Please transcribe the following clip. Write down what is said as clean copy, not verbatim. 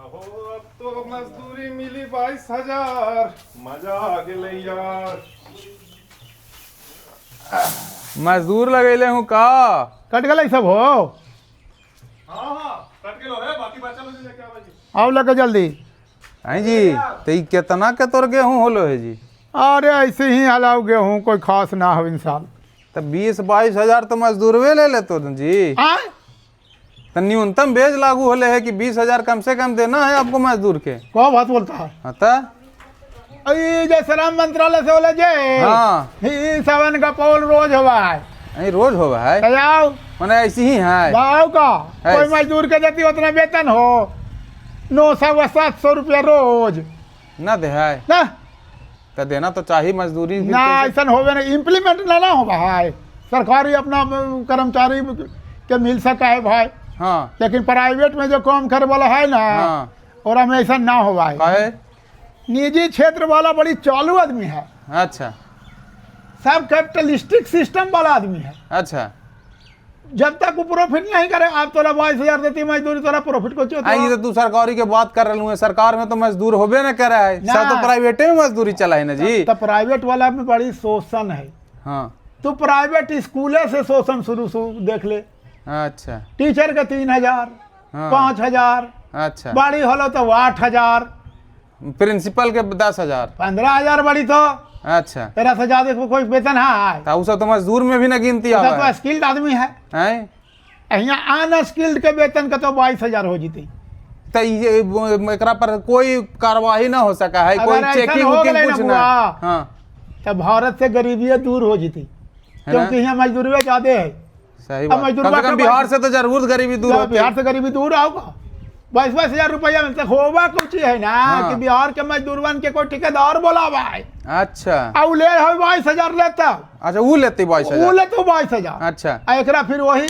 अहो, अब तो मजदूरी मिली 22,000, मजा आ गेलै यार। मजदूर लगैले हूँ का? कट गई सब हो। हाँ, कट गेलो है, बाकी बचल हो, लेके आवा जी। आओ लगे जल्दी। हैं जी, तो ई केतना के तोर गेहूँ होलो है जी? अरे, ऐसे ही हलाओ गेहूँ, कोई खास ना हो इंसान। तो 20-22 हजार तो मजदूरवे ले लेतो न जी। आय? तो न्यूनतम वेज लागू होले है कि 20,000 कम से कम देना है आपको मजदूर के। कौन बात बोलता है? हाँ तो। ई जे श्रम मंत्रालय से बोले जे। ई सावन का पौल रोज हुआ है। नहीं, रोज होवा है? तो आओ। माने ऐसी ही है। आओ का कोई ऐसे। मजदूर के देती उतना वेतन हो, 900 700 रुपया रोज। ना दे है? ना। तो देना तो चाहिए मजदूरी भी। ना। कैसे- ऐसा होवे ना, इम्प्लीमेंट ना ना हो भाई। सरकारी अपना कर्मचारी के मिल सका है भाई। लेकिन प्राइवेट में जो काम करे वाला है ना, और हमें ऐसा ना हो भाई। काहे? निजी क्षेत्र वाला बड़ी चालू आदमी है। सब कैपिटलिस्टिक सिस्टम वाला आदमी है। जब तक वो प्रॉफिट नहीं करे, आप तोरा 22,000 देती मजदूरी, तोरा प्रॉफिट को आई ये तो तू सरकारी के बात कर रहा है, सरकार में तो मजदूर होबे न करे है। ना। सब तो प्राइवेटे में मजदूरी चला है ना जी। तो प्राइवेट वाला में बड़ी शोषण है। तो प्राइवेट स्कूले से शोषण शुरू शुरू देख ले। टीचर के 3,000, 5,000, बड़ी होलो तो 8,000। प्रिंसिपल के 10,000। 15,000 बड़ी तो। तेरा से ज्यादा को कोई वेतन है? तो उ सब तो मजदूर में भी ना गिनती तो आवे। तो स्किल्ड आदमी है। हैं? यहाँ अनस्किल्ड के वेतन का तो 22,000 हो जीती। तो ये एकरा पर कोई कार्रवाई ना हो सका है? कोई अगर ऐसा चेकिंग हो उकिंग गेलै ना कुछ ना? बुआ, तो भारत से गरीबी दूर हो जीती। है ना? क्योंकि यहाँ मजदूरी ज्यादा है। सही अब बात। मजदूर कम से कम के बिहार से तो जरूर गरीबी दूर होती। बिहार से गरीबी दूर आओगा, 22-22 हजार रुपया मिलता होवा कुछ है ना कि बिहार के मजदूरवन के कोई ठेकेदार बोलावा है। आ उ ले है 22,000 लेता। अच्छा, वो लेती बाईस उ हजार लेते 22,000। आ एकरा फिर वही